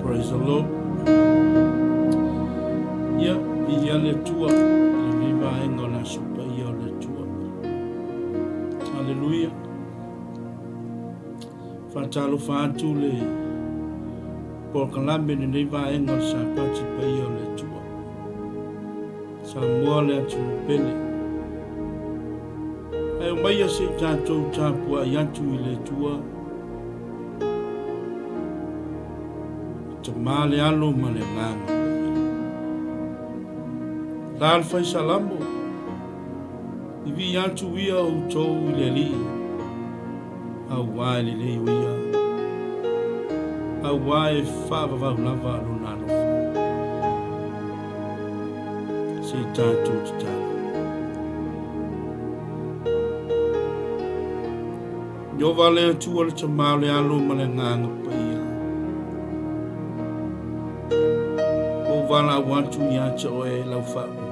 Praise the Lord. Ia, viia le Atua i lenei vaega o le Aso Paia o le Atua. Aleluia. Faatalofa atu le polokalame i lenei vaega o le Sapati Paia o le Atua. Samoa le atunuu pele. Ae omaia se i tatou tapuai atu i le Atua. Tama le Alo ma le Agaga Paia. La le fai Salamo, vivii atu ia outou i le Alii, auā e lelei o ia, auā e faavavau lava lona alofa. Se i tatou tatalo. Ieova le Atua le Tama o le Alo ma le Agaga Paia. Ua ou valaau atu ia te oe lau faauuga.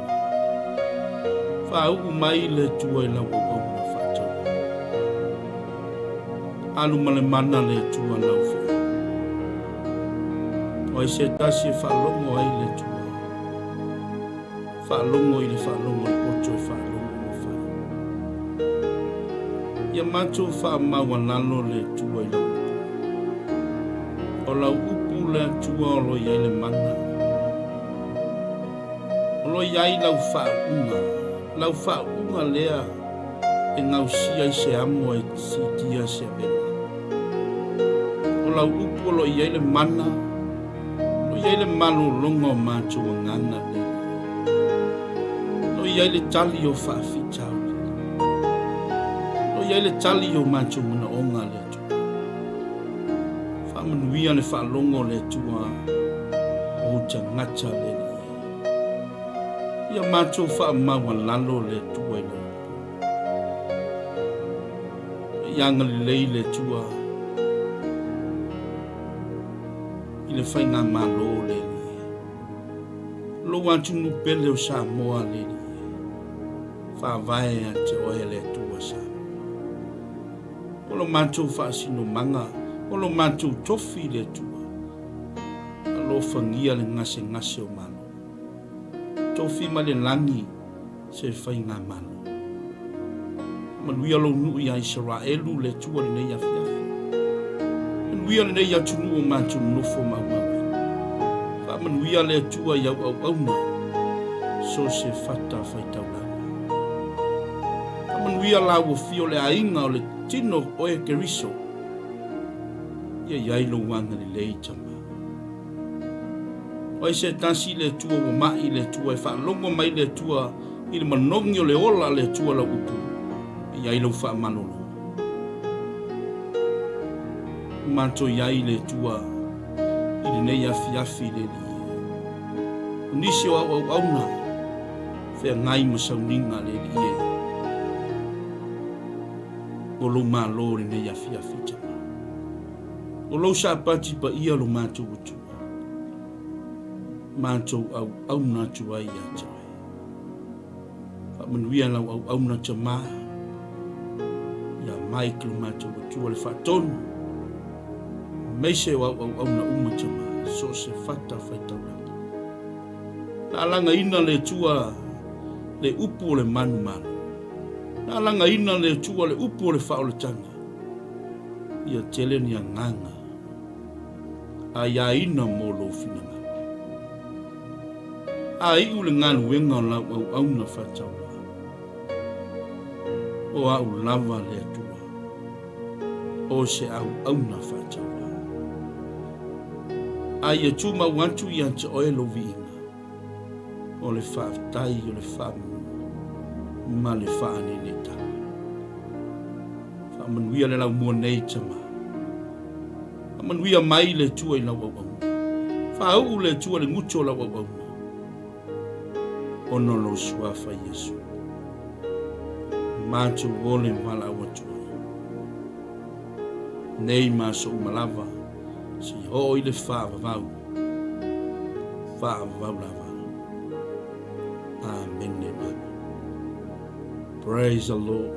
Faauu mai le Atua i lau auauna faataua. Alu ma le mana le Atua lau feau. O ai se tasi e faalogo ai le Atua. Faalogo i le faalogo a le poto e faalogo ma fai. Ia matou faamaualalo le Atua i lau upu. O lau upu le Atua o lo i ai le mana. O lo i ai lau faauuga, lau faauuga lea e gausia ai se amo e siitia se avega. O lau upu o lo i ai le mana, O i ai le malologa o matou agaga nei. O i ai le tali o faafitauli. O i ai le tali o matou manaoga le Atua. Faamanuia le faalogo o le Atua o tagata le Alii. Ia matou faamaualalo le Atua i lau upu. Ia agalelei le Atua i le Faigamalo le Alii. Lou atunuu pele o Samoa le Alii. Faavae ia te oe le Atua Samoa. O lo matou faasinomaga, o lo matou tofi le Atua. Alofagia le gasegase o Malo. Tofi mai le lagi se faigamalo. Manuia lou nuu ia Isaraelu le Atua lenei afiafi. Manuia lenei atunuu o matou nofo maumau ai. Faamanuia le Atua i au auauna so se fata faitaulaga. Faamanuia lauofia o le aiga o le tino o oe Keriso. Ia i ai lou agalelei Tama. O ai se tasi le Atua ua mai le Atua e faalogo mai le Atua i le manogi o le ola a le Atua lau upu e i ai lau faamalolo. Ua matou i ai le Atua i lenei afiafi le Alii. O nisi o au auauna feagai ma sauniga le Alii e. O lou malo lenei afiafi Tama. O lou sapati paia lo matou Atua, matou auauna atu ai ia te oe. Faamanuia lau auauna Tama, ia Mike lo matou Atua le faatonu, aemaise o au auauna uma Tama, so o se fata faitaulaga. Na alagaina le Atua le upu o le manumalo. Na alagaina le Atua le upu o le faaolataga. Ia tele ni agaga aiaina mo lou finagalo. A iu le galuega o lau auauna faatauvaa, o au lava le Atua, o se auauna faatauvaa. A ia tumau atu ia te oe lou viiga, o le faafetai o le faamanu ma le faanenetala. Faamanuia le laumua nei, Tama. Faamanuia mai le Atua i lau auauna. Faauu le Atua le gutu o lau auauna, ona o lou suafa Iesu. Matou ole ma valaau atu ai. Nei ma aso uma lava, seia oo i le faavavau. Faavavau lava. Amene. Amen. Praise the Lord.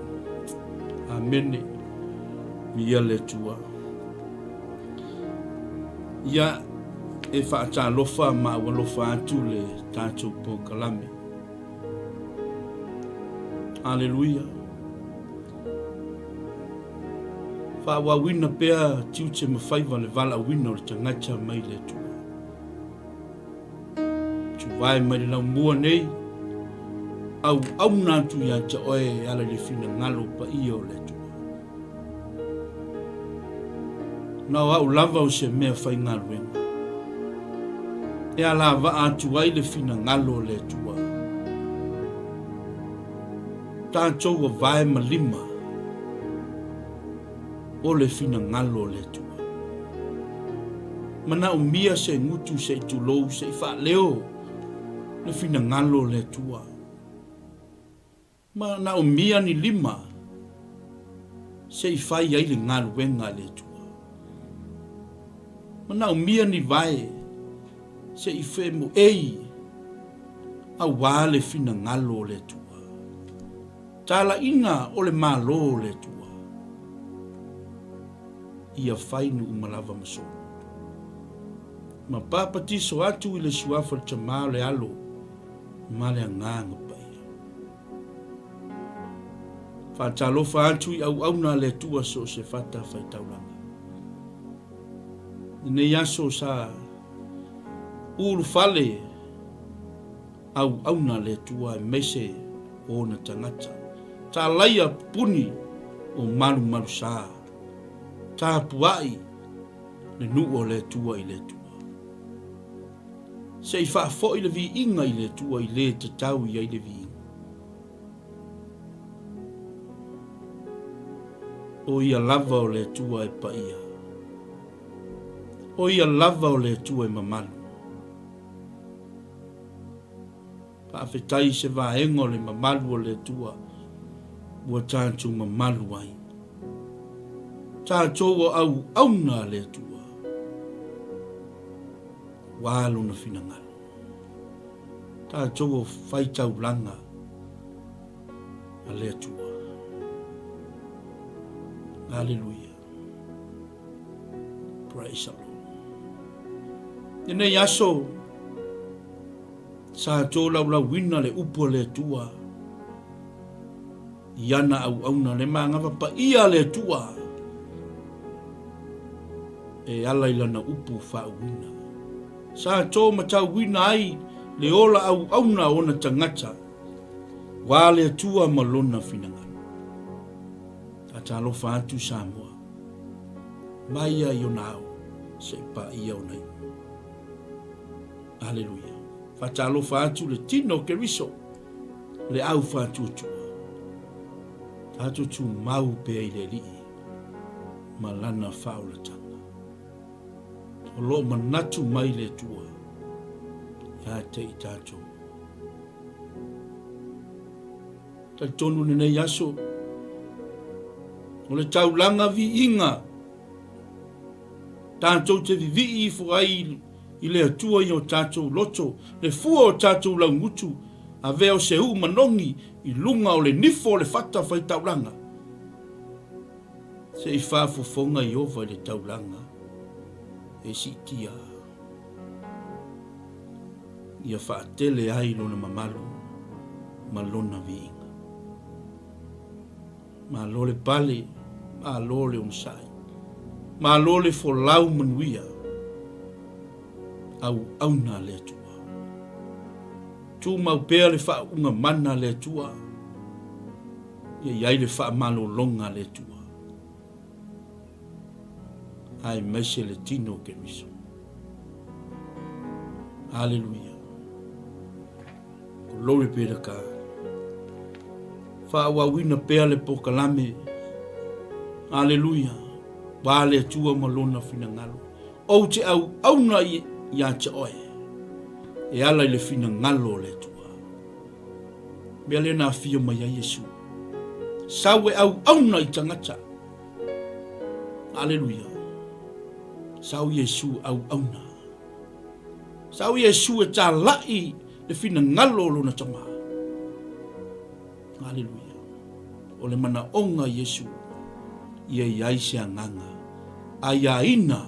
Amene. Viia le Atua. Ia, E faatalofa ma aualofa atu le tatou polokalame. Aleluia. Faaauauina pea tiute ma faiva le valaauina o le tagata mai le Atua. Tuvae mai le laumua nei, auauna atu ia te oe e ala i le finagalo paia o le Atua. Na o au lava o se mea faigaluega e alavaa atu ai le finagalo o le Atua. Tatou ua vae ma lima o le finagalo o le Atua. Manaomia se gutu se i tulou se i faaleo le finagalo o le Atua. Manaomia ni lima se i fai ai le galuega a le Atua. Manaomia ni vae se i femoei aua le finagalo o le Atua. Talaiga o le Malo o le Atua. Ia fai nuu uma lava ma solo. Ma papatiso atu i le suafa o le Tama o le Alo ma le Agaga Paia. Faatalofa atu i auauna a le Atua so o se fata faitaulaga. Lenei aso sa ulufale auauna a le Atua aemaise o ona tagata. Talaia pupuni o malumalusa, tapuai le nuu o le Atua i le Atua. Se i faafoi le viiga i le Atua i le tatau i ai le viiga. O ia lava o le Atua e paia. O ia lava o le Atua e mamalu. Faafetai i se vaega o le mamalu o le Atua ua tatou mamalu ai. Tatou o auauna a le Atua. Ua lona finagalo. Tatou o faitaulaga a le Atua. Aleluia. Praise the Lord. Lenei aso sa tolaulauina le upu a le Atua i ana auauna le magava paia a le Atua e ala i lana upu faauuina. Sa to matauina ai le ola auauna o ona tagata, ua le Atua ma lona finagalo. Faatalofa atu Samoa, mai ia i ona ao se i paia ona iu. Aleluia. Faatalofa atu le tino o Keriso, le au faatuatua. Tatou tumau pea i le Alii ma lana faaolataga. O lo o manatu mai le Atua ia te i tatou. Talitonu lenei aso, o le taulaga viiga tatou te vivii ifo ai i le Atua i o tatou loto, le fua o tatou laugutu, avea o se uu manogi i luga o le nifo o le fata faitaulaga. Se i faafofoga Ieova i le taulaga e siitia. Ia faatele ai lona mamalu ma lona viiga. Malo le pale, malo le onosai, malo le folau manuia, auauna a le Atua. Tumau pea le faauuga mana a le Atua, ia i ai le faamalologa a le Atua, aemaise le tino o Keriso. Aleluia. Glory be to God. Faaauauina pea le polokalame. Aleluia. Ua le Atua ma lona finagalo. Ou te auauna ia te oe. E ala i le finagalo o le Atua. Mea lea na afio mai ai Iesu. Sau e auauna i tagata. Aleluia. Sau Iesu auauna. Sau Iesu e talai le finagalo o lona Tama. Aleluia. O le manaoga Iesu ia i ai se agaga aiaina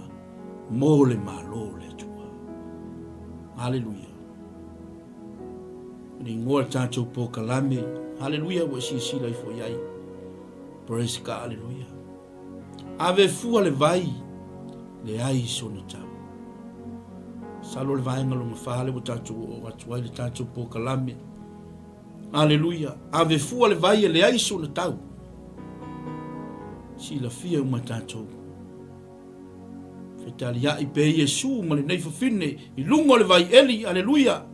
mo le Malo o le Atua. Aleluia. Le igoa le tatou polokalame. Aleluia, ua e silasila ifo i ai. Praise God, aleluia. Ave fua le vai, leai sona tau. Masalo le vaega lona fa lea ua tatou oo atu ai le tatou polokalame. Aleluia. Ave fua le vai e leai sona tau. Silafia uma tatou. Fetaliai pe Iesu ma lenei fafine i luga o le vai eli. Aleluia.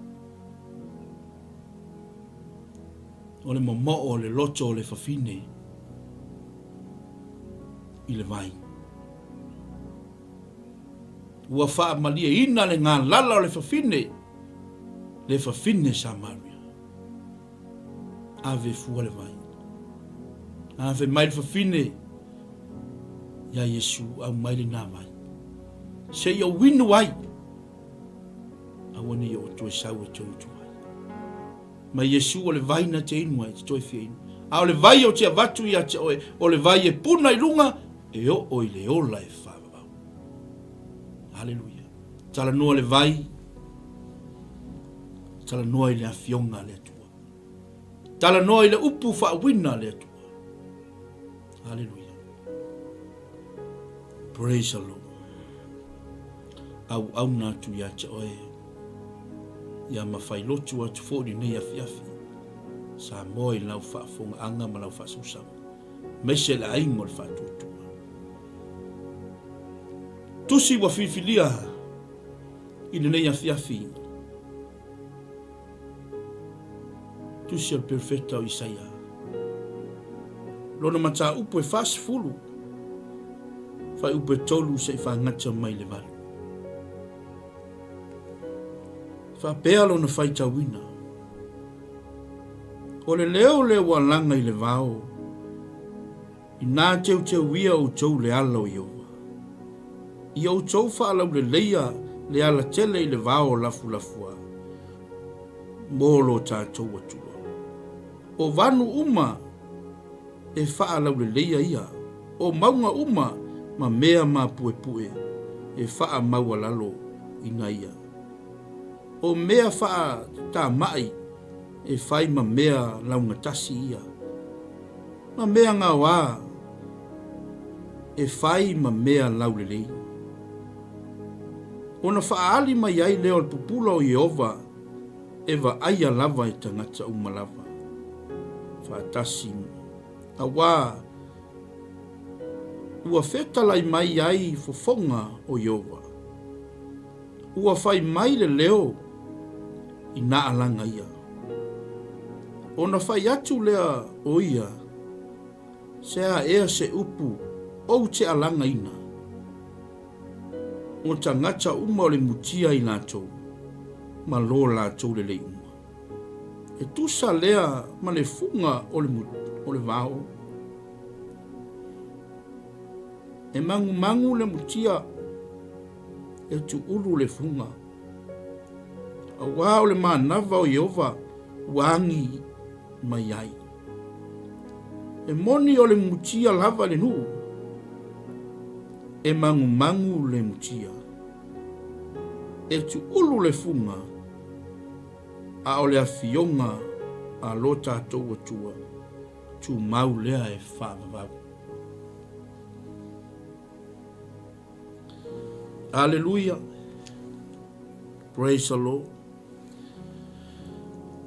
O le momoo o le loto o le fafine i le vai. Ua faamalieina le galala o le fafine, le fafine Samaria. Ave fua le vai. Ave mai le fafine ia Iesu, aumai lena vai. Seia ou inu ai, aua ne i oo toe sau e toe utu ai. Ma Iesu o le vai na te inu ai, te toe fia inu. A o le vai ou te avatu ia te oe, o le vai e puna i luga, e oo i le ola e faavavau. Aleluia. Talanoa le vai, talanoa i le afioga a le Atua. Talanoa i le upu faauina a le Atua. Aleluia. Praise the Lord. Auauna atu ia te oe. Ia ma failotu atu foi lenei afiafi. Samoa i lau faafogaaga ma lau faasausaga. Aemaise le aiga o le faatuatua. Tusi ua filifilia i lenei afiafi. Tusi o le Perofeta o Isaia. Lona mataupu e 40, fuaiupu e 3 se'i fagata mai le 8. Faapea lona faitauina. O le leo lea ua laga i le vao, Inā teuteuia outou le ala o Ieova. Ia outou faalauleleia le alatele i le vao lafulafuā mo lo tatou Atua. O vanu uma e faalauleleia ia, o mauga uma ma mea mapuepue e faamaualalo ina ia. O mea faatamai e fai ma mea laugatasi ia, ma mea gaoā e fai ma mea laulelei. Ona faaali mai ai lea o le pupula o Ieova e vaaia lava e tagata uma lava faatasi, auā ua fetalai mai ai fofoga o Ieova. Ua fai mai le leo i nā alaga ia. Ona fai atu lea o ia, Se a ea se upu ou te alagaina? O tagata uma o le mutia i latou, ma lo latou lelei uma. E tusa lea ma le fuga o le vao. E magumagu le mutia e tuulu le fuga. Auā o le manava o Ieova ua agi mai ai. E moni o le mutia lava le nuu, e magumagu le mutia. E tuulu le fuga, a o le afioga a lo tatou Atua, tumau lea e faavavau. Aleluia. Praise the Lord.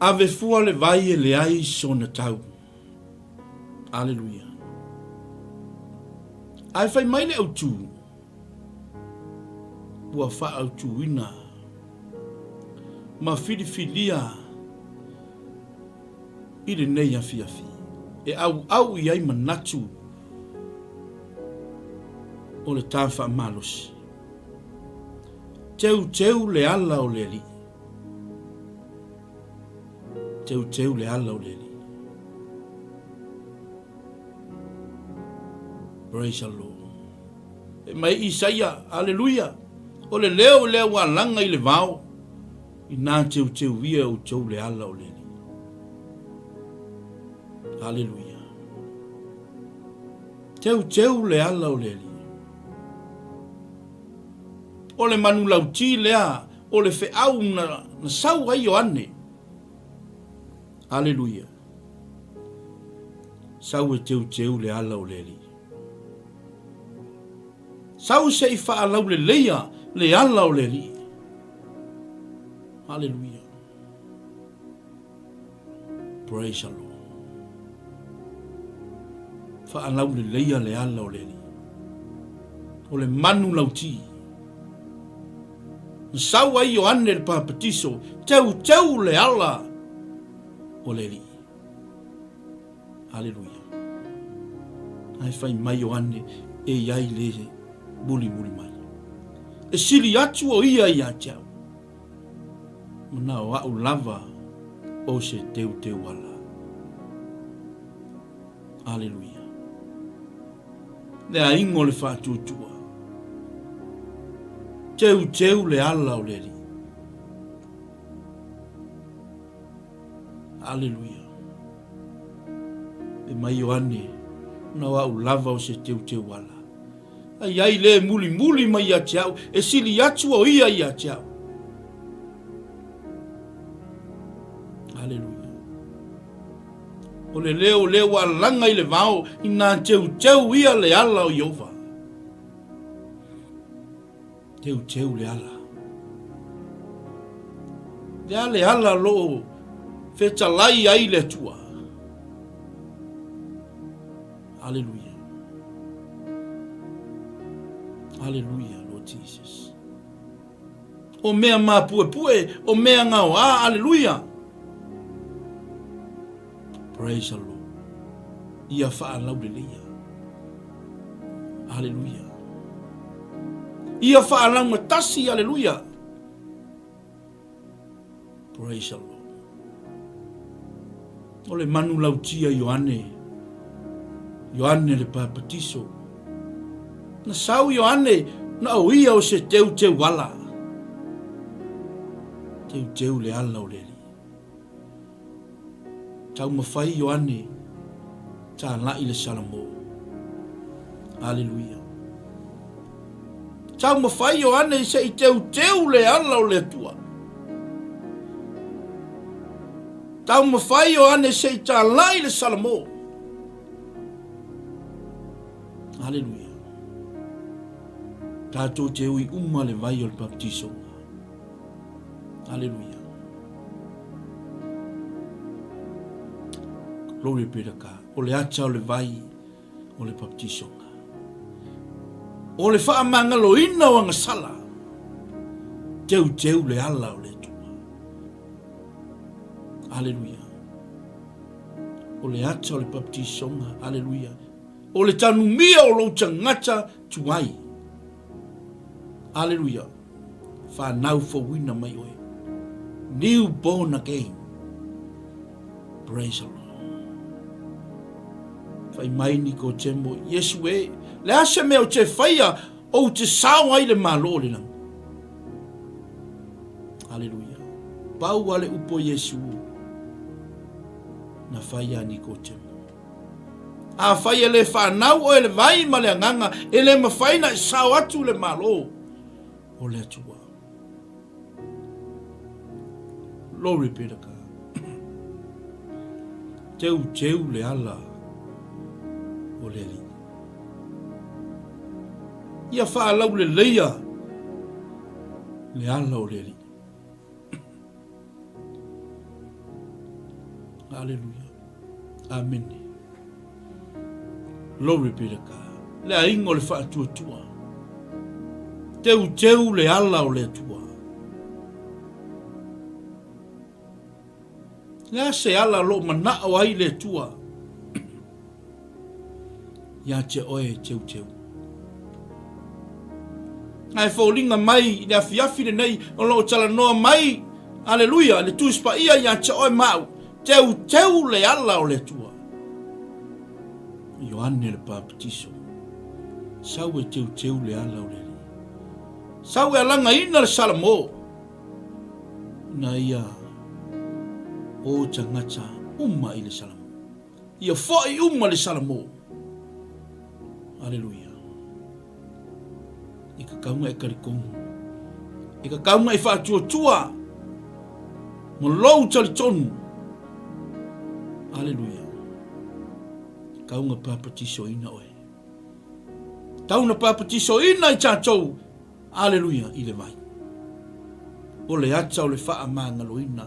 Ave fua le vai e leai sona tau. Aleluia. Ae fai mai le autū, ua faaautuina ma filifilia i lenei afiafi e auau i ai manatu o le ta faamalosi. Teuteu le ala o le Alii. Teuteu le ala o le Alii. Praise the Lord. E mai Isaia, aleluia, o le leo lea ua alaga i le vao, inā teuteuia outou le ala o le Alii. Aleluia. Teuteu le ala o le Alii. O le manulauti lea o le feau na, na sau ai Ioane. Aleluia. Sau e teuteu le ala o le Alii. Sau se i faalauleleia le ala o le Alii. Aleluia. Praise the Lord. Faalauleleia le ala o le Alii. O le manu lauti. Na sau ai Ioane le Papatiso, teuteu le ala o le Alii. Aleluia. Ae fai mai Ioane, e i ai le mulimuli mai. E sili atu o ia ia te au. Manao au lava o se teuteu ala. Aleluia. Le aiga o le faatuatua. Teuteu le ala o le Alii. Aleluia. E mai Ioane, na o au lava o se teuteu ala. Ai ai le mulimuli mai ia te au, e sili atu o ia ia te au. Aleluia. O le leo lea ua alaga i le vao, inā teuteu ia le ala o Ieova. Teuteu le ala. Le a le ala o lo o fetalai ai le Atua. Aleluia. Aleluia, Lord Jesus. O mea mapuepue, o mea gaoā, aleluia. Praise the Lord. Ia faalauleleia. Aleluia. Ia faalaugatasi, aleluia. Praise the Lord. O le manu lautia Ioane, Ioane le Papatiso. Na sau Ioane, na o ia o se teuteu ala. Teuteu le ala o le Alii. Taumafai Ioane, talai le Salamo. Aleluia. Taumafai Ioane se i teuteu le ala o le Atua. Taumafai Ioane se i talai le Salamo. Aleluia. Tatou te ui uma le vai o le baptisoga. Aleluia. Glory be to God. O le ata o le vai o le baptisoga. O le faamagaloina o agasala. Teuteu le ala o le Atua. Aleluia. O le ata o le baptisoga. Aleluia. O le tanumia o lou tagata tuai. Aleluia. Whanau fouina mai oe. New born again. Praise the Lord. Whai mai ni ko te mo. Yesu e. Le a se mea o te whaia o te sao ai le malo o le langi. Aleluia. Pau ale upo Yesu. Na whaia ni ko te mo. Afai e le fanau oe le vai ma le agaga, e le mafai na e sao atu le Malo o le Atua. Glory be to God. Teuteu le ala o le Alii. Ia faalauleleia le ala o le Alii. Aleluia. Amene. Glory be to God. Le aiga o le faatuatua. Teuteu le ala o le Atua. Le a se ala o loo manao ai le Atua ia te oe e teuteu. Ae foliga mai i le afiafi lenei o loo talanoa mai, aleluia, le Tusi Paia ia te oe ma au, teuteu le ala o le Atua. Ioane le Papatiso, sau e teuteu le ala o le Alii. Sau e alagaina le Salamo. Ina ia o tagata uma i le Salamo. Ia fo'i uma le Salamo. Aleluia. I ka kaunga e kalikonu. E tatau ona e faatuatua ma lou talitonu. Aleluia. Tau na papatisoina oe. Tau na papatisoina i tatou. Aleluia i le vai. O le ata o le faamagaloina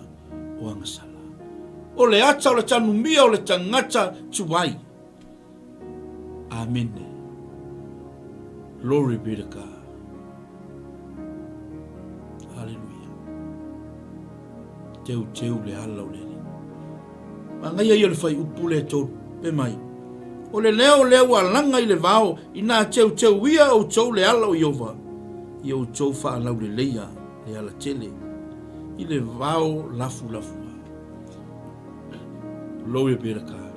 o agasala. O le ata o le tanumia o le tagata tuai. Amene. Glory be to God. Hallelujah. Teuteu le ala o le Alii. Manaia ia o le fuaiupu lea e 3, fai mai, O le leo lea ua laga i le vao, inā teuteuia outou le ala o Ieova, ia outou faalauleleia le alatele i le vao lafulafua. Glory be to God.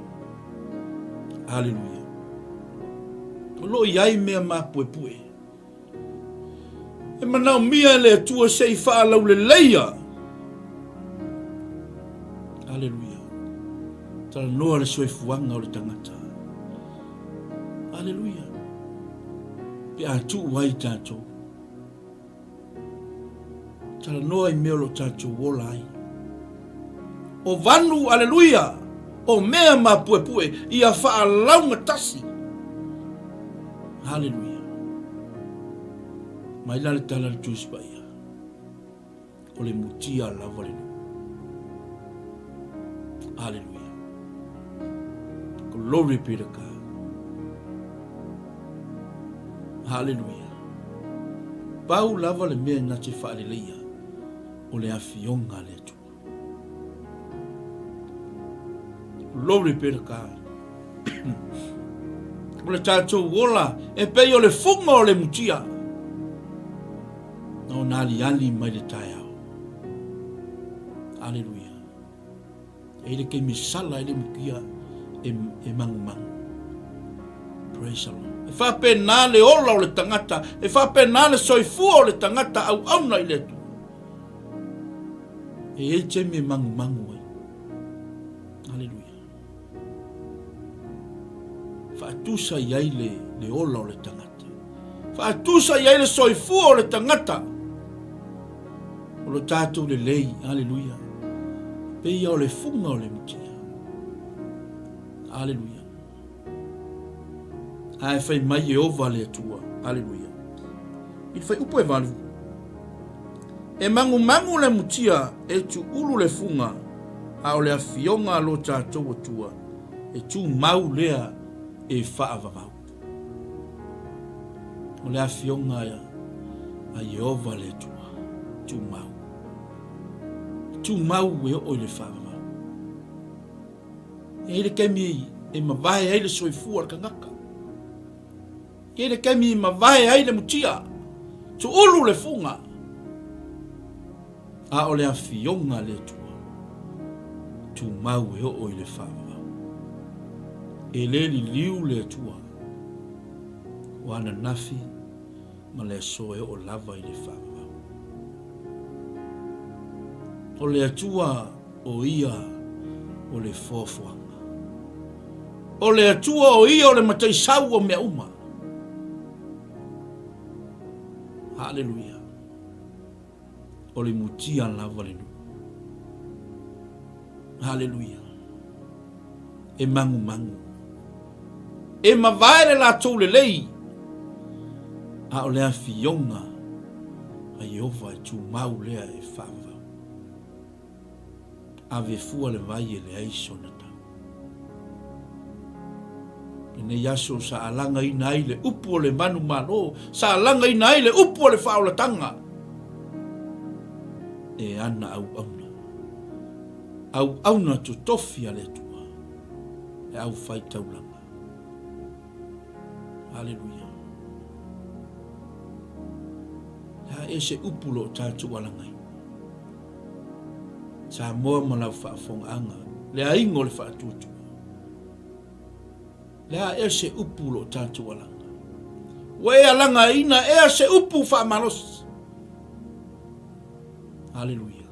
Aleluia. O lo o i ai mea mapuepue. E manaomia e le Atua se i faalauleleia. Aleluia. Talanoa le soifuaga o le tagata. Aleluia. Pe a tuu ai tatou. Talanoa i mea o lo tatou ola ai. O vanu, aleluia, o mea mapuepue, ia faalaugatasi. Haleluia. Mai la le tala a le Tusi Paia, o le mutia lava le nuu. Haleluia. Glory be to God. Haleluia. Pau lava le mea na te faaleleia, o le afioga a le Atua. Glory be to God. O le tatou ola e pei o le fuga o le mutia na ona aliali mai le taeao. Aleluia. E i le taimi sala ai le mutia e, e mangumangu. Praise the Lord. E faapena le ola o le tagata, e faapena le soifua o le tagata auauna i le Atua. E i ai taimi e mangumangu ai. Aleluia. Faatusa i ai le, le ola o le tagata. Faatusa i ai le soifua o le tagata. O lo tatou lelei, aleluia. Peia o le fuga o le mutia. Aleluia. Ae fai mai Ieova le Atua, aleluia. I le fuaiupu e 8, E magumagu le mutia e tuulu le fuga, a o le afioga a lo tatou Atua, e tumau lea e faavavau. O le afioga a Ieova le Atua, tumau. Tumau e oo i le faavavau. E i ai le taimi e mavae ai le soifua o le tagata. E i ai le taimi e mavae ai le mutia, tuulu le fuga, a o le afioga a le Atua, tumau e oo i le faavavau. E le liliu le Atua, o ananafi ma le aso e oo lava i le faavavau. O le Atua o Ia o le foafoaga. O le Atua o Ia o le mataisau o mea uma. Haleluia. O le mutia lava le nuu. Haleluia. E magumagu. E mavae le latou lelei, a o le afioga a Ieova e tumau lea e faavavau. Ave fua le vai e leai sona tau. Lenei aso sa alagaina ai le upu o le manumalo, sa alagaina ai le upu o le faaolataga e ana auauna. Auauna totofi a le Atua, le aufaitaulaga. Aleluia. Le a ea se upu lo o tatou alagaina? Samoa ma lau faafofogaaga, le aiga o le faatuatua. Le a ea se upu lo o tatou alaga? Ua e alagaina ea se upu faamalosi? Aleluia.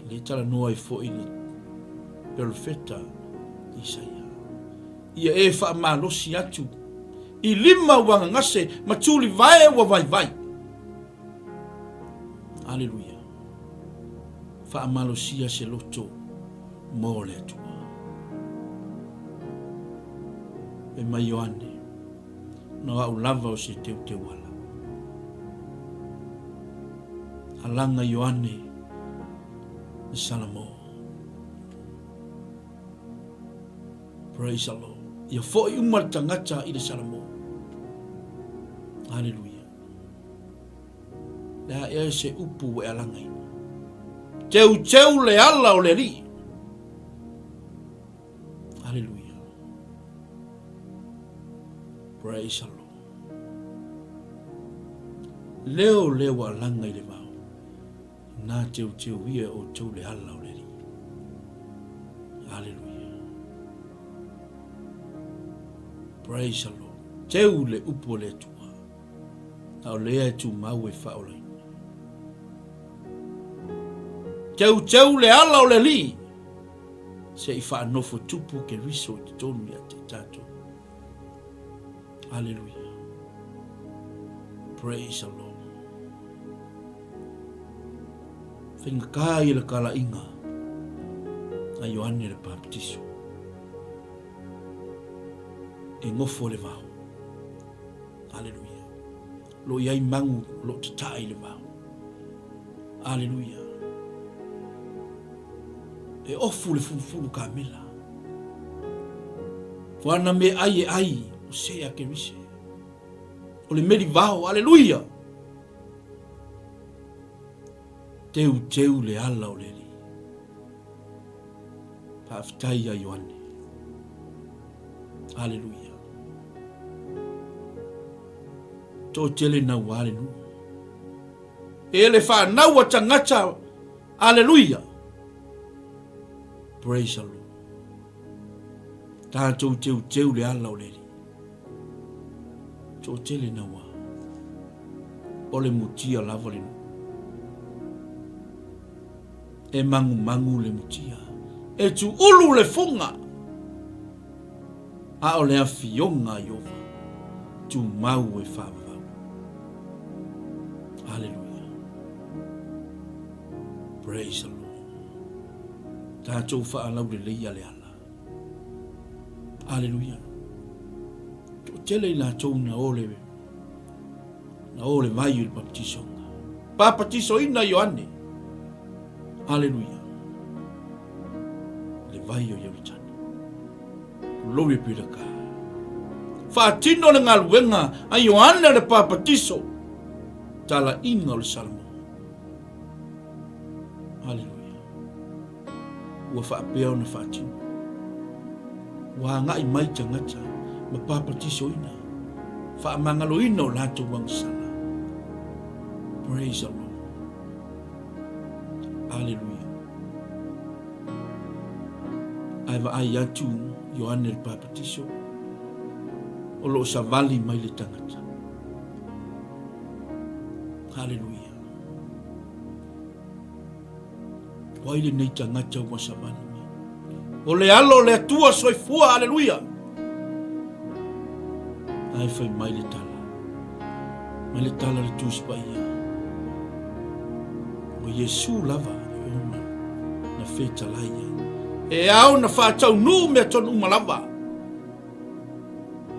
Le talanoa ai foi le perofeta Isaia. Ia e faamalosi atu i lima ua gagase ma tulivae ua vaivai. Aleluia. Faamalosia se loto mo le Atua. Fai mai Ioane, Na o au lava o se teuteuala. Alaga Ioane le Salamo. Praise the Lord. Ia foi uma le tagata i le Salamo. Hallelujah. Le a ea se upu ua e alagaina. Teuteu le ala o le Alii. Hallelujah. Praise the Lord. Leo lea ua alaga i le vao. Nā teuteu ia e outou le ala o le Alii. Hallelujah. Praise the Lord. Teu le upu o le Atua. A o lea e tumau e faaolaina. Teuteu le ala o le Alii. Se i faanofo tupu Keriso i totonu ia te tatou. Hallelujah. Praise the Lord. Faigata ia le talaiga a Ioane le Papatiso. E nofo le vao. Aleluia. Lo i ai magu lo tatai le vao. Aleluia. E ofu le fulufulu kamela. O ana me ai e ai o se a kerise. O le meli vao. Aleluia. Teuteu le ala o le Alii. Faafetai ia Ioane. Aleluia. Toatele naua le nuu. E le whanau a tagata. Aleluia. Praise the Lord. Tātou teuteu le ala o le Alii. Toatele naua. O le mutia lava le nuu. E magumagu le mutia. E tuulu le fuga. A o le afioga a Ieova, tumau e faavavau. Aleluia. Praise the Lord. Tatou faalauleleia le ala. Aleluia. Toatele i latou na o le na o le vai o le baptisoga. Papatisoina Ioane. Aleluia. Le vai o Ioritana. Glory be to God. Faatino le galuega a Ioane le papatiso. Talaiga o le Salamo. Aleluia. Ua faapea ona faatino. Ua agai mai tagata ma papatisoina, faamagaloina o latou agasala. Praise the Lord. Aleluia. Ae vaai atu Ioane le Papatiso, o lo o savali mai le tagata. Haleluia. O ai lenei tagata ua savali mai? O le alo o le Atua soifua, aleluia. Ae fai mai le tala. Mai le tala le Tusi Paia. O Iesu lava e ona na fetalai ai. E ao na faataunuu mea tonu uma lava.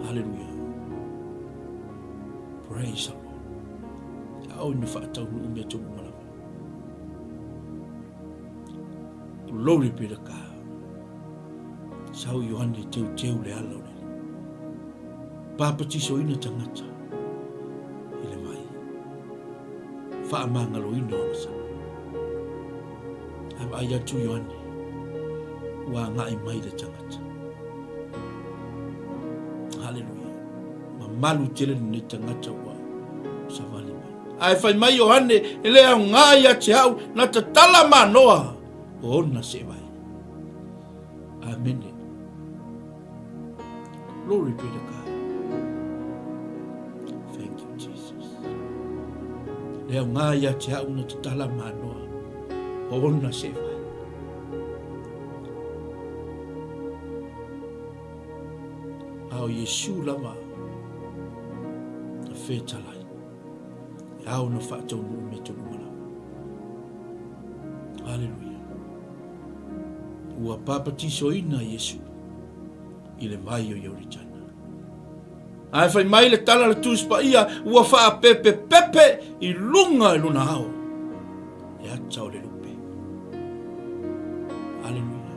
Aleluia. Praise the Lord. E ao na faataunuu mea tonu uma lava. Glory be to God. Sau Ioane teuteu le ala o le Papatisoina tagata i le vai. Faamagaloina o agasala. Ae vaai atu Ioane, ua agai mai le tagata. Haleluia. Mamalu tele lenei tagata ua savali mai. Ae fai mai Ioane, e le aoga ia te au, na tatala manoa o ona seevai. Amene. Glory be to God. Thank you, Jesus. Le aoga ia te au na tatala manoa o ona seevai. A o Iesu lava na fetalai. E ao na faataunuu mea tonu uma lava. Aleluia. Ua papatisoina Iesu i le vai o Ioritana. Ae fai mai le tala a le Tusi Paia, ua faapepepepe i luga i lona ao le ata o le lupe. Aleluia.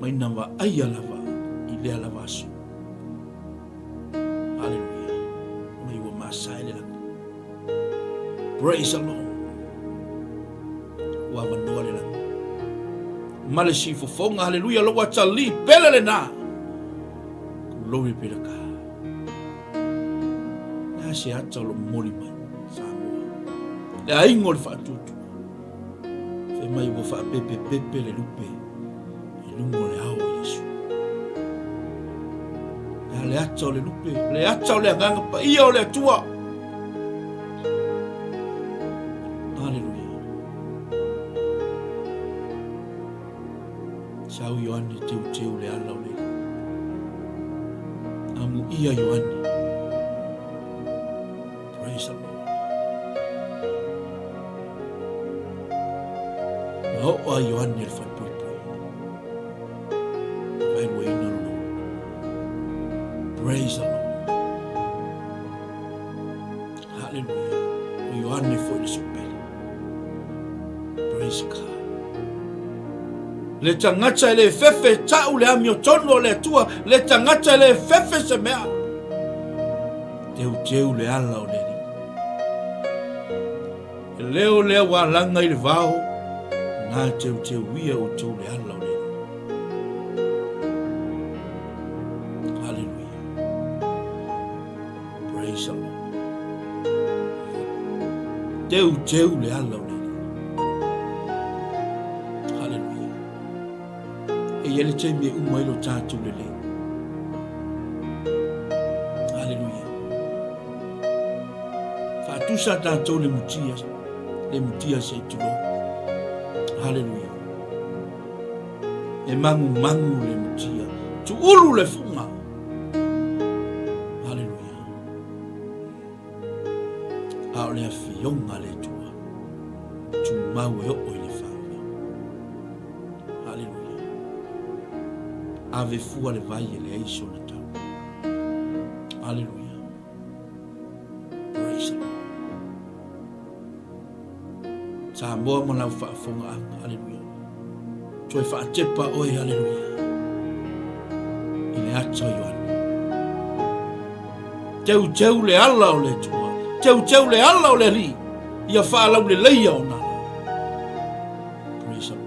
Mai na vaaia lava i lea lava aso. Aleluia. Mai ua masae le lagi. Praise the Lord. Ua avanoa le lagi. Ma le sifofoga, haleluia, lou atalii pele lena. Glory be to God. Le a se ata o lo momoli mai, Samoa. Le aiga o le faatuatua. Fai mai ua faapepepepe le lupe i luga o le ao o Iesu. Le a le ata o le lupe, le ata o le agaga paia o le Atua. Aleluia. Sau Ioane teuteu le ala o le Amuia Ioane. Praise the Lord. Na oo a Ioane le falepuipui. Na vaeluaina lona ulu. Praise the Lord. Hallelujah. O Ioane foi le sopele. Praise God. Le tagata e le fefe tau le amiotonu o le Atua, le tagata e le fefe se mea. Teuteu le ala o le Alii. E leo lea ua alaga i le vao, na teuteuia outou le ala o le Alii. Hallelujah. Praise the Lord. Teuteu le ala o le Alii. Hallelujah. E i ai le taimi e uma ai lo tatou lelei. Hallelujah. Faatusa tatou le mutia, le mutia se i tulou. Hallelujah. E magumagu le mutia. Tuulu le fuga. Hallelujah. A o le afioga le Atua. Tumau e oo i le faavavau. Hallelujah. Ave fua le vai e leai sona tau. Hallelujah. Praise the Lord. Samoa ma lau faafogaaga. Hallelujah. Toe faatepa oe, hallelujah, i le ata o Ioane. Teuteu le ala o le Atua, teuteu le ala o le Alii, ia faalauleleia ona ala. Praise the Lord.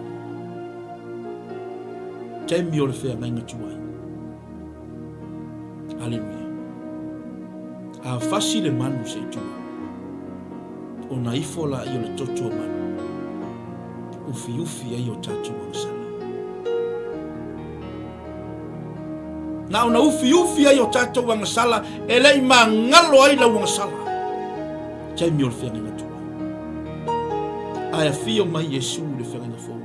Taimi o le feagaiga tuai. Hallelujah. A fasi le manu se i tulou, ona ifo laia o le toto o manu, ufiufi ai o tatou agasala. Na ona ufiufi ai o tatou agasala e le i magalo ai lau agasala. Taimi o le feagaiga tuai. Ae afio mai Iesu i le feagaiga fou.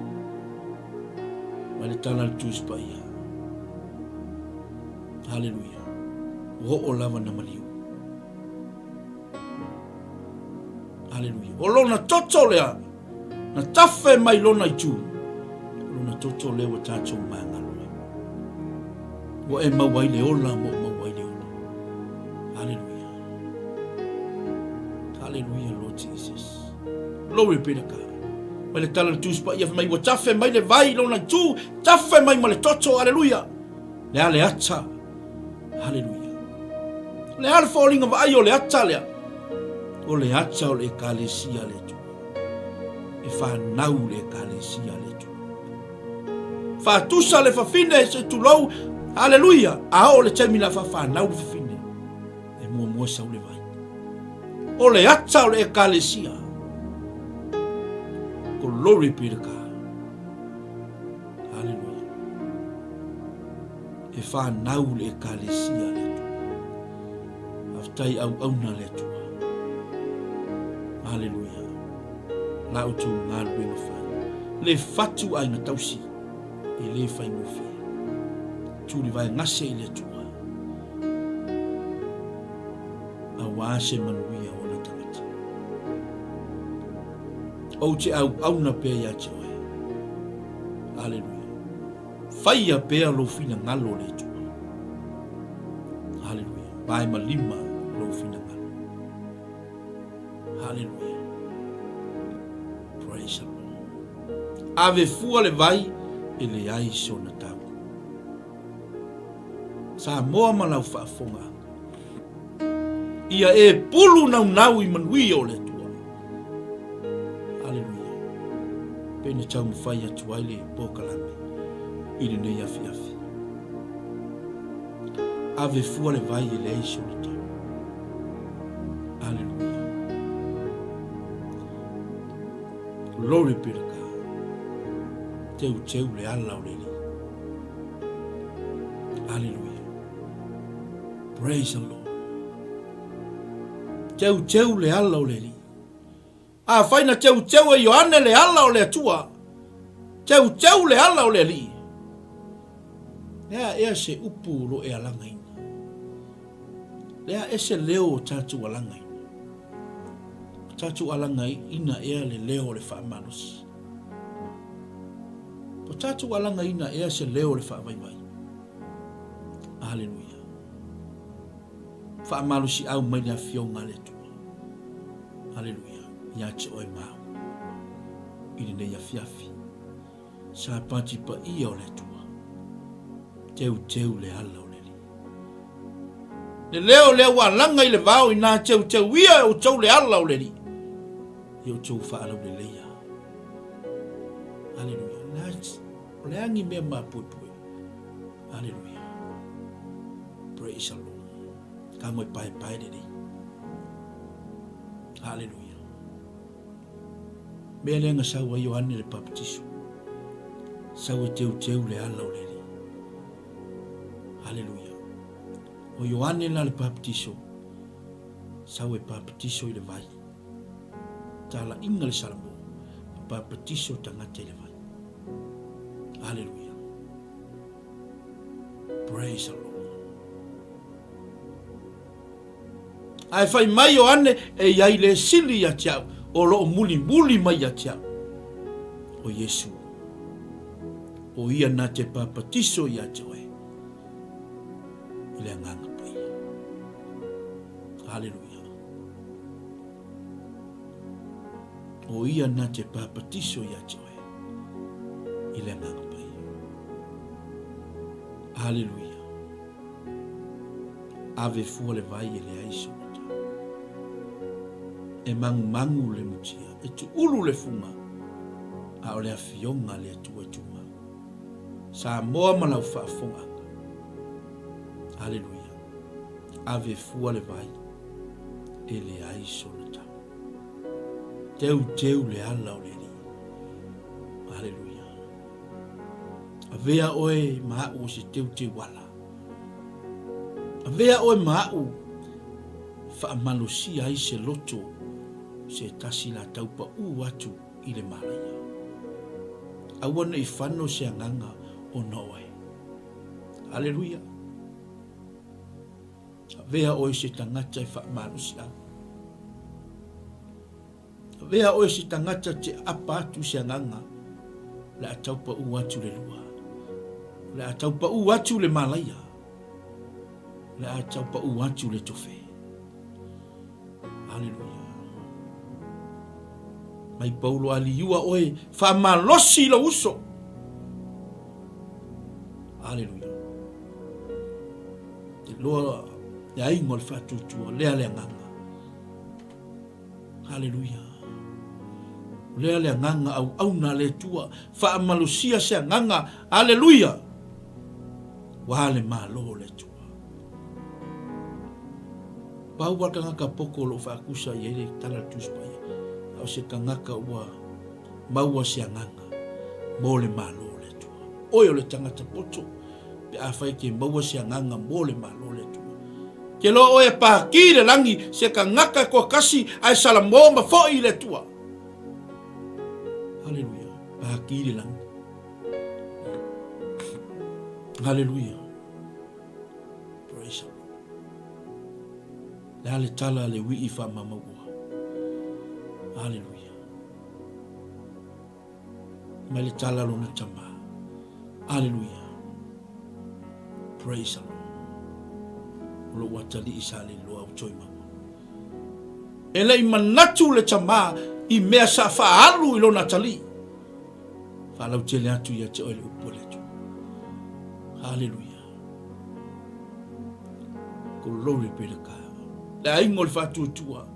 Mai le tala a le Tusi Paia. Haleluia. Ua oo lava na maliu. Haleluia. O lona toto lea, na tafe mai lona itu. O lona toto lea ua tatou magalo ai. Ua e maua ai le ola ma ua maua ai le ola. Haleluia. Haleluia, Lord Jesus. Glory be to God. Mai le tala le Tusi Paia fai mai ua tafe mai le vai lona itu, tafe mai ma le toto. Haleluia. Le a le ata. Haleluia. Le a le foliga vaai o le ata lea. O le ata o le ekalesia le Atua. E whanau le ekalesia le Atua. Faatusa le fafine se tulou. Haleluia. A o le taimi la whanau le fafine. E muamua sau le vai. O le ata o le ekalesia. Glory be to God. Haleluia. E whanau le ekalesia le Atua. Faafetai auauna le Atua. Haleluia. La outou galuega fai. Le fatu aiga tausi e le faigofie. Tulivae gase i le Atua. Aua se manuia o ona tagata. Ou te auauna pea ia te oe. Aleluia. Faia pea lou finagalo o le Atua. Aleluia. Vae ma lima lou finagalo. Aleluia. Praise the Lord. Ave fua le vai e leai sona tau. Samoa ma lau faafogaaga. Ia e pulu naunau i manuia o le Atua. Aleluia. Pe na taumafai atu ai le polokalame i lenei afiafi. Ave fua le vai e leai sona tau. Aleluia. Glory be to God. Teuteu le ala o le Alii. Aleluia. Praise the Lord. Teuteu le ala o le Alii. Afai na teuteu e Ioane le ala o le Atua, teuteu le ala o le Alii. Lea ea se upu o lo e alagaina. Lea e se leo o tatou alagaina. O tatou alagaina ea le leo o le faamalosi. O tatou alagaina ea se leo o le faavaivai. Aleluia. Faamalosiau mai le Afioga a le Atua. Aleluia. Ia te oe ma au. I lenei afiafi. Sapati paia o le Atua. Teuteu le ala o le Alii. Le leo lea ua alaga i le vao inā teuteuia e outou le ala o le Alii. Ia outou faalauleleia. Aleluia. O le a ni mea mapuepue. Aleluia. Praise the Lord. Ka moe paepae lelei. Aleluia. Mea lea na sau ai Ioane le Papatiso. Sau e teuteu le ala o le Alii. Aleluia. O Ioane la le Papatiso, sau e papatiso i le vai. Talaiga le Salamo, papatiso tagata i le vai. Aleluia. Praise the Lord. Ae fai mai Ioane, e i ai le sili ia te au, o lo o mulimuli mai ia te au, o Iesu. O ia na te papatiso ia te oe, i le Agaga Paia. Haleluia. O ia na te papatiso ia te oe, i le Agaga Paia. Haleluia. Ave fua le vai e leai sona tau. E magumagu le mutia, e tuulu le fuga, a o le afioga a le Atua e tumau. Samoa ma lau faafogaaga. Aleluia. Ave fua le vai e leai sona tau. Teuteu le ala o le Alii. Aleluia. Avea oe ma au o se teuteu ala. Avea oe ma au faamalosia ai se loto se tasi la tau paʻū atu i le mālaia. Aua ne i fano se agaga ona oe. Aleluia. Avea oe se tagata e faamalosi au. Avea oe se tagata te apa atu se agaga, o le a taupaʻu atu le lua. O le a taupaʻu atu le malaia. O le a taupaʻu atu le tofe. Aleluia. Mai Paulo a liua oe, faamalosi i lou uso. Aleluia. Te loa le aiga o le faatuatua, lea le agaga. Haleluia. O lea le agaga auauna a le Atua, faamalosia se agaga, haleluia, ua le malo o le Atua. Pau a tagata poko o lo o faakusa i ai le tala le Tusi Paia, a o se tagata ua maua se agaga mo le malo o le Atua. Oe o le tagata poto, pe afai ke maua se agaga mo le malo o le Atua. Ke loa oe e pākī le lagi se tagata e toatasi ae salamo ma foʻi i le Atua. Haleluia. Pākī le lagi. Haleluia. Praise the Lord. Le a le tala le wii whaamamau oa. Haleluia. Mai le tala lona tama. Aleluia. Praise the Lord. O lou atalii sa le iloa ua toe maua. E le i manatu le tama i mea sa faaalu i lona atalii. Faalautele atu ia te oe le upu a le Atua. Haleluia. Glory be to God. Le aiga o le faatuatua.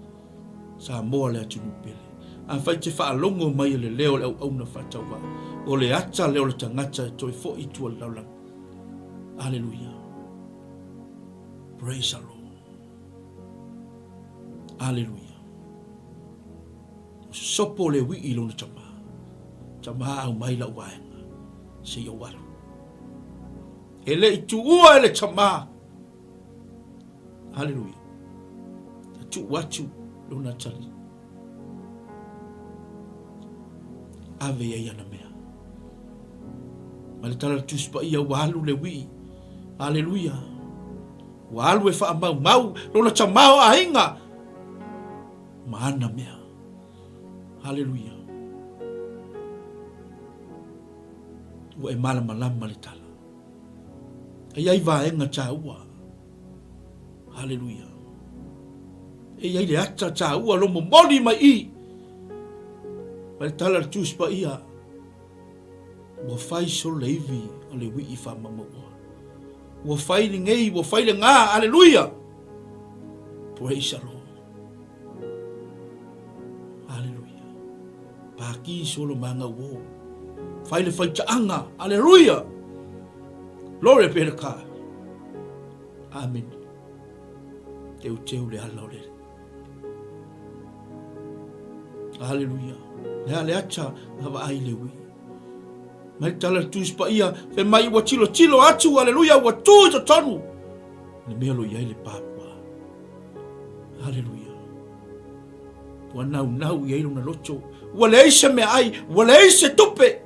Samoa le atunuu pele. Afai te faalogo mai e le leo o le auauna faatauvaa, o le ata lea o le tagata e toe foi i tua i le lalolagi. Aleluia. Praise the Lord. Aleluia. Ua sopo le wii i lona tama. Tama aumai lau vaega. Se i ou alu. E le i tuua e le tama. Haleluia. Na tuu atu lona tali. Ave i ai ana mea. Ma le tala le Tusi Paia ua alu le wii. Haleluia. Ua alu e faamaumau lona tamaoaiga ma ana mea. Haleluia. Ua e malamalama le tala. E i ai vaega taua. Haleluia. E i ai le ata taua lo momoli mai i. Ma le tala le Tusi Paia, ua fai solo le ivi o le wii whamamaua. Ua fai lenei, ua fai le ngā, aleluia. Praise the Lord. Aleluia. Pākī solo manga uo. Fai le faitaaga. Aleluia. Glory be to God. Amen. Teu teu le ala o le. Aleluia. Le ale ata nga vaai le ui. Mai tala le Tusi Paia, fai mai ua tilotilo atu, aleluia, ua tu i totonu. Le mea lo i ai le pāpua. Aleluia. Ua naunau i ai lona loto. Ua leai se meaai, ua leai se tupe.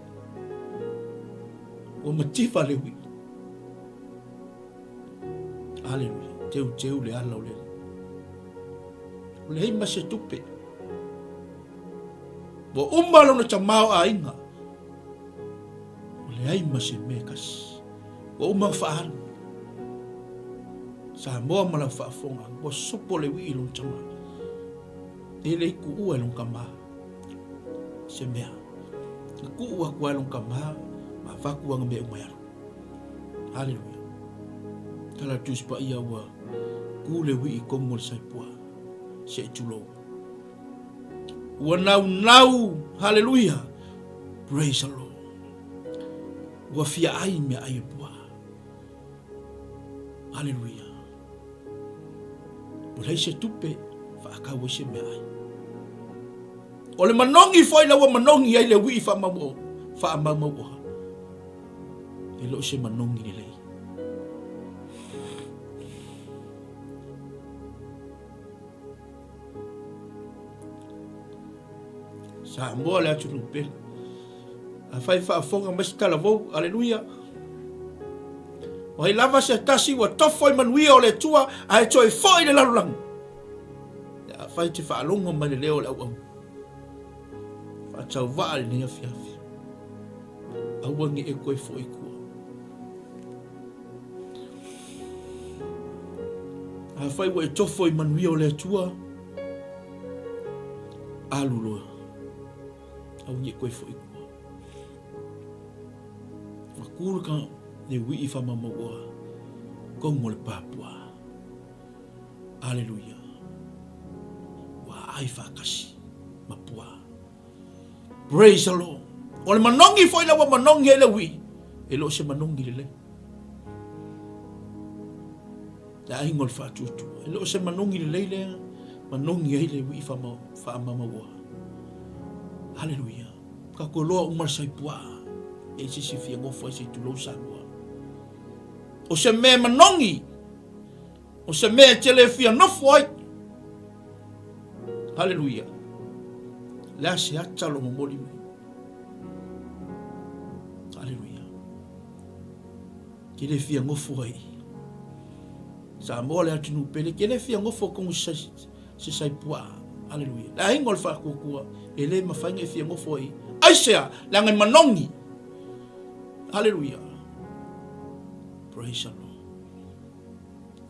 Ua mativa le ui. Aleluia. Teu teu le ala o le. Ua leai ma se tupe. Ua uma lona tamaoaiga. Ua leai ma se mea kasi. Ua uma ona faaalu. Samoa ma lau faafofoga, ua sopo le wii i lona tama. E le i kuua e lona tama se mea. Na kuu atu lava e lona tama ma avatu ana mea uma e alu. Haleluia. Tala Tusi Paia ua ku le wii i tonu o le saipua. Se i tulou. Ua naunau, haleluia, praise the Lord. Ua fia ai mea ai e pua. Haleluia. Ua leai se tupe faakau ai se mea ai. O le manogi foi la ua manogi ai le wii faamaumauoha. E le o se manogi lelei. Samoa le atunuu pele. Afai faafofoga mai se talavou, aleluia. O ai lava se tasi ua tofo i manuia o le Atua ae toe foi i le lalolagi. Afai te faalogo mai le leo o le auauna. Faatauvaa lenei afiafi. Aua ne i e toe foi i tua. Afai ua e tofo i manuia o le Atua, alu loa. Aua ne i toe foi i tua. Ua kū le ka le wii whamamaua kongo le pāpua. Aleluia. Ua ai whakasi ma pua. Praise the Lord. O le manogi foi la ua manogi ai le wii, e le o se manogi lelei. Le aiga o le faatuatua. E le o se manogi lelei lea, manogi ai le wii faamamaua. Haleluia. Tatou iloa uma le saipua. E i se isi fia nofo ai se i tulou Samoa. O se mea manogi, o se mea e te le fia nofo ai. Haleluia. Le a se ata lo momoli mai. Haleluia. Ke le fia nofo ai. Samoa le atunuu pele, ke le fia nofo kongu se saipua. Haleluia. Le aiga o le faatuatua, e le mafai ona e fia nofo ai. Aisea? Leaga e manogi. Haleluia. Praise the Lord.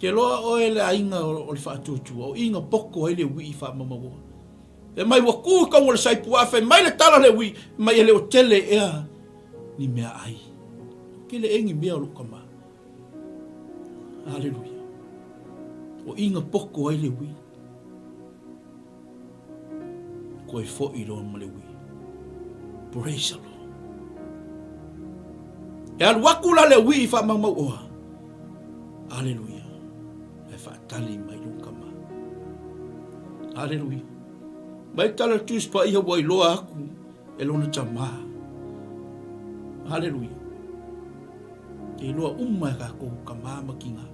Ke loa oe le aiga o le faatuatua, o i na poko ai le uii faamaumauoa. Fai mai ua ku i kauga o le saipuaa, fai mai le tala le uii, fai mai e le o tele ea ni mea ai. Tele ea ni mea o lou tama. Aleluia. O i na poko ai le uii. Koe foi loa ma le uii. Praise the Lord. E alu aku la le uii faamaumauoa. Aleluia. E faatali mai lou tama. Aleluia. Mai tala le Tusi Paia ua iloa aku e lona tama. Aleluia. E iloa uma e kakou tama ma tina.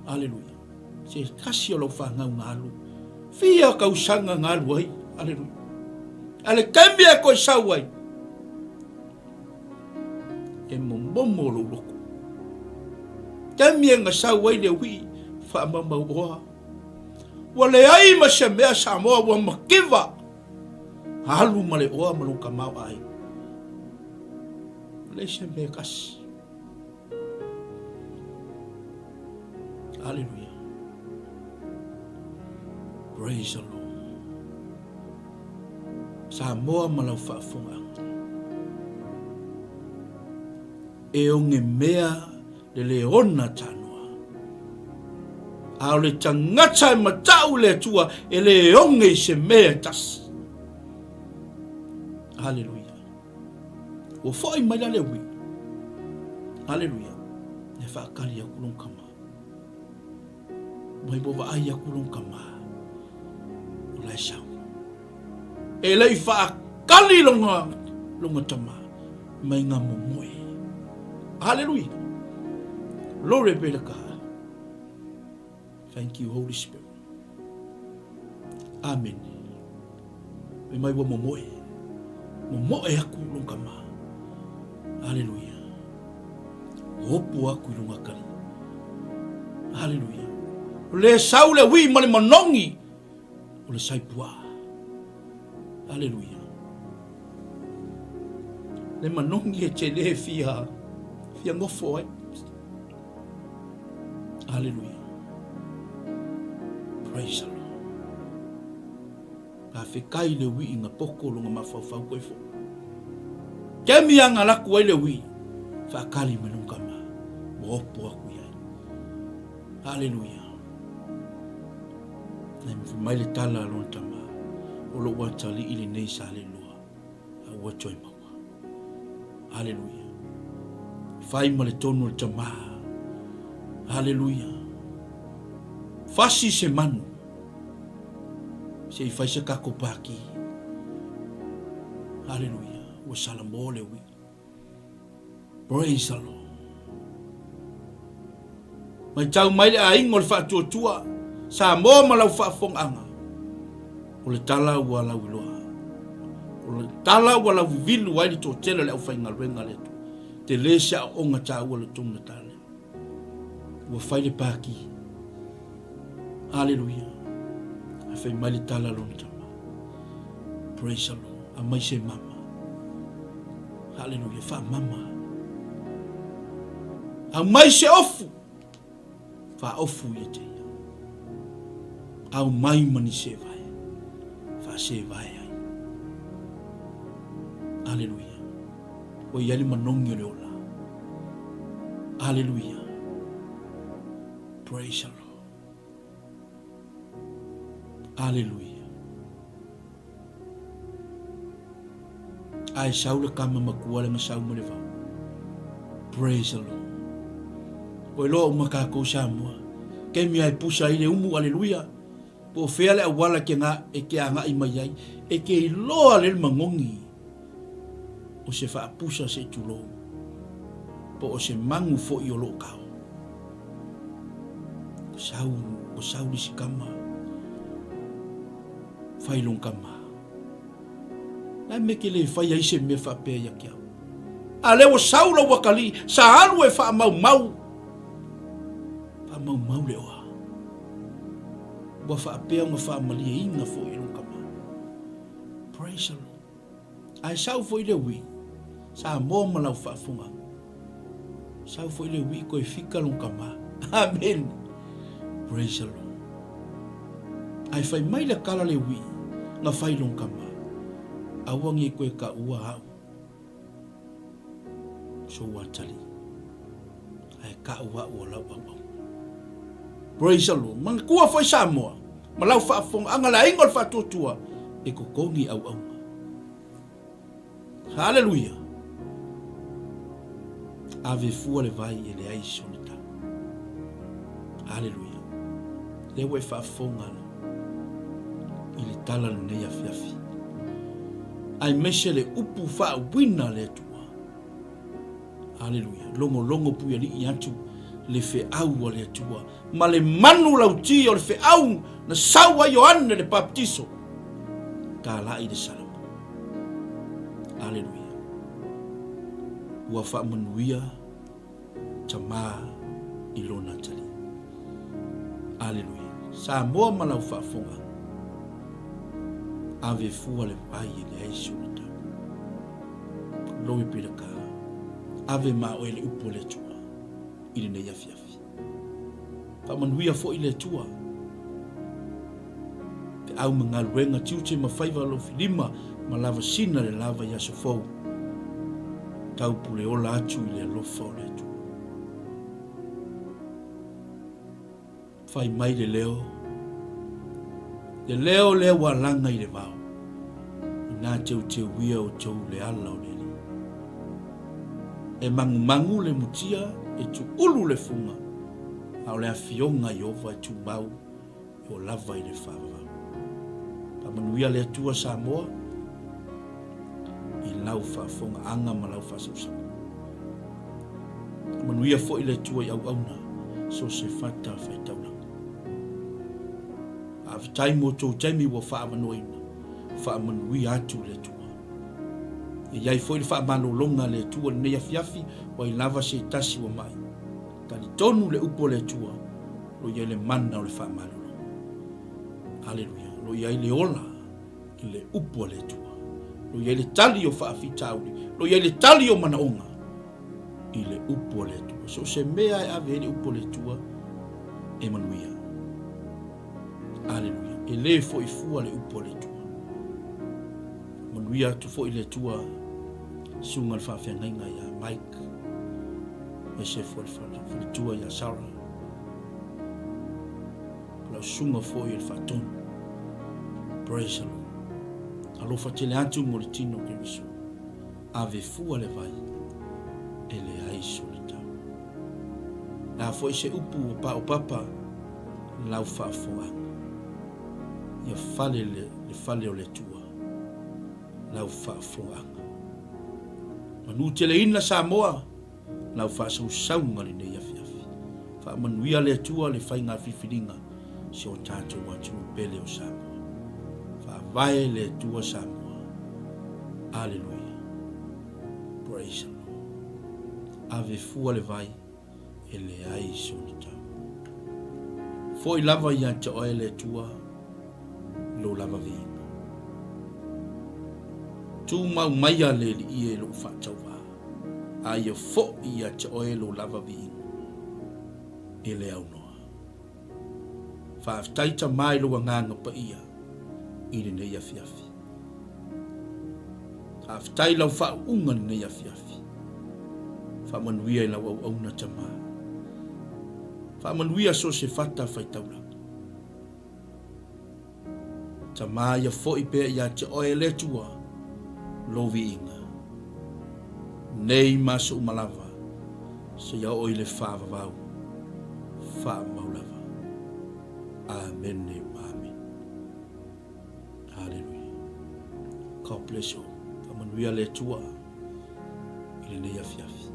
Aleluia. Se tasi o lau fanau na alu. Fia tausaga na alu ai. Aleluia. A le taimi e toe sau ai, e momomo lou loto. Taimi e na sau ai le uii faamaumauoa. Ua leai ma se mea Samoa ua mativa. Alu ma le oa ma lou tamaoaiga. Ua leai se mea e tasi. Aleluia. Praise the Lord. Samoa ma lau faafofogaaga. E oge mea le leona tanoa. A o le tagata e matau i le Atua e le oge i se mea e tasi. Aleluia. Ua foi mai la le ui. Aleluia. E faakali aku lona tama. Mai ua vaai aku lona tama. O la e sau. E le i faakali lona, lona tama mai ngā momoe. Hallelujah. Glory be to God. Thank you, Holy Spirit. Amen. Me mai ua momoe. Momoe aku lona tama. Hallelujah. Opo aku i lona kali. Hallelujah. Le sau le ui ma le manogi o le saipua. Aleluia. Le manogi e te le fia, fia nofo ai. Aleluia. Praise the Lord. Faafetai le uii na poko longa mafaufau koe fo. Kemi anga laku ai le uii, whaakali me longa ma, mo opo aku iai. Aleluia. Nai mai le tala a lona tama, o lou atalii lenei sa le lua, a ua toe maua. Aleluia. Fai ma le tonu o le tama. Aleluia. Fasi se manu. Se i fai se kako pākī. Aleluia. Ua salamo le ui. Praise the Lord. Matau mai le aiga o le faatuatua, Samoa ma lau faafofogaaga. O le tala ua lauiloa. O le tala ua lauvivilu ai le toatele o le aufaigaluega a le Atua. Tele se aoaoga taua le tonu le tala lea. Ua fai le pākī. Aleluia. Ae fai mai le tala a lona tama. Praise the Lord. Aumai se mama. Haleluia, faamama. Aumai se ofu. Faaofu ia te ia. Aumai ma ni sevae. Faasevae ai. Aleluia. Ua i ai le manogi o le ola. Aleluia. Praise the Lord. Aleluia. Ae sau le kama makua le masau ma le vao. Praise the Lord. Ua iloa uma kakou Samoa. Kemi ai pusa ai le umu, aleluia. Po o fea le auala ke nga, e ke agai mai ai. E ke iloa le magogi o se faapusa se tulou. Po o se magu foi o loo kao. Sau, o sau le isi kama. Fai lon kama. La me ke le fai ai se mea faapea ia te au. A lea ua sau lou atalii, sa alu e faamaumau. Faamaumau le oa. Ua faapea ona faamalieina foi i lon kama. Praise the Lord. Ae sau foi le uii, Samoa ma lau faafogaga. Sau foi le uii koe fika lon kama. Amen. Praise the Lord. Ae fai mai le kala le uii, nga fai lon kama. Aua nge koe ka ua au. Sou atali. Ae ka ua au o lau au au. Praise the Lord. Manatua foi Samoa, ma lau faafofogaaga le aiga o le faatuatua, e totogi auauna. Haleluia! Ave fua le vai e leai sona tau. Haleluia! Lea ua e faafofoga i le tala lenei afiafi. Aemaise le upu faauina a le Atua. Aleluia. Logologo puialii atu le feau a le Atua ma le manu lauti o le feau na sau ai Ioane le Papatiso talai le salamo. Aleluia. Ua faamanuia Tama i lona atalii. Aleluia. Samoa ma lau faafofoga, ave fua le vai e leai sona tau. Glory be to God. Ave ma oe le upu a le Atua i lenei afiafi. Faamanuia foi le Atua. Feau ma galuega, tiute ma faiva alofilima ma lavasina le lava i aso fou. Taupule ola atu i le alofa o le Atua. Fai mai le leo, le leo lea ua laga i le vao, inā teuteuia outou le ala o le Alii. E magumagu le mutia, e tuulu le fuga, a o le afioga a Ieova e tumau e o lava i le faavavau. Faamanuia le Atua Samoa i lau faafofogaaga ma lau faasausauga. Faamanuia foi le Atua i auauna so se fata faitaulaga. Faafetai mo tou taimi ua faaavanoaina. Faamanuia atu le Atua. E i ai foi le faamalologa a le Atua i lenei afiafi, ua i lava se tasi ua mai. Talitonu le upu a le Atua, o lo o i ai le mana o le faamalologa. Aleluia. O lo o i ai le ola i le upu a le Atua. O lo o i ai le tali o faafitauli. O lo o i ai le tali o manaoga i le upu a le Atua. So o se mea e ave ai le upu a le Atua, e manuia. Aleluia. E le foi fua le upu a le Atua. Manuia atu foi le Atua susuga le faafeagaiga ia Mike, aemaise foi le faletua ia Sarah, lau susuga foi le faatonu. Praise the Lord. Alofa tele atu mo le tino Keriso. Ave fua le vai e leai sona tau. Le a foi se upu ua paopapa lau faafofogaga. Ia fale le, le fale o le Atua lau faafofogaga. Manuteleina Samoa lau faasausauga lenei afiafi. Faamanuia le Atua le faiga filifiliga si o tatou atunuu pele o Samoa. Faavae le Atua Samoa. Aleluia. Praise the Lord. Ave fua le vai e leai sona tau. Foi lava ia te oe le Atua lou lava viiga. Tumau maia le Alii e lou faatauvā, a ia foi ia te oe lou lava viiga e le aunoa. Faafetai Tama i lou Agaga Paia i lenei afiafi. Faafetai i lau faauuga i lenei afiafi. Faamanuia i lau auauna Tama. Faamanuia so o se fata faitaulaga. Tama ia foi pea ia te oe le Atua lou viiga. Nei ma aso uma lava, seia oo i le faavavau faamau lava. Amene ma amene. Hallelujah. God bless you. Faamanuia le Atua i lenei afiafi.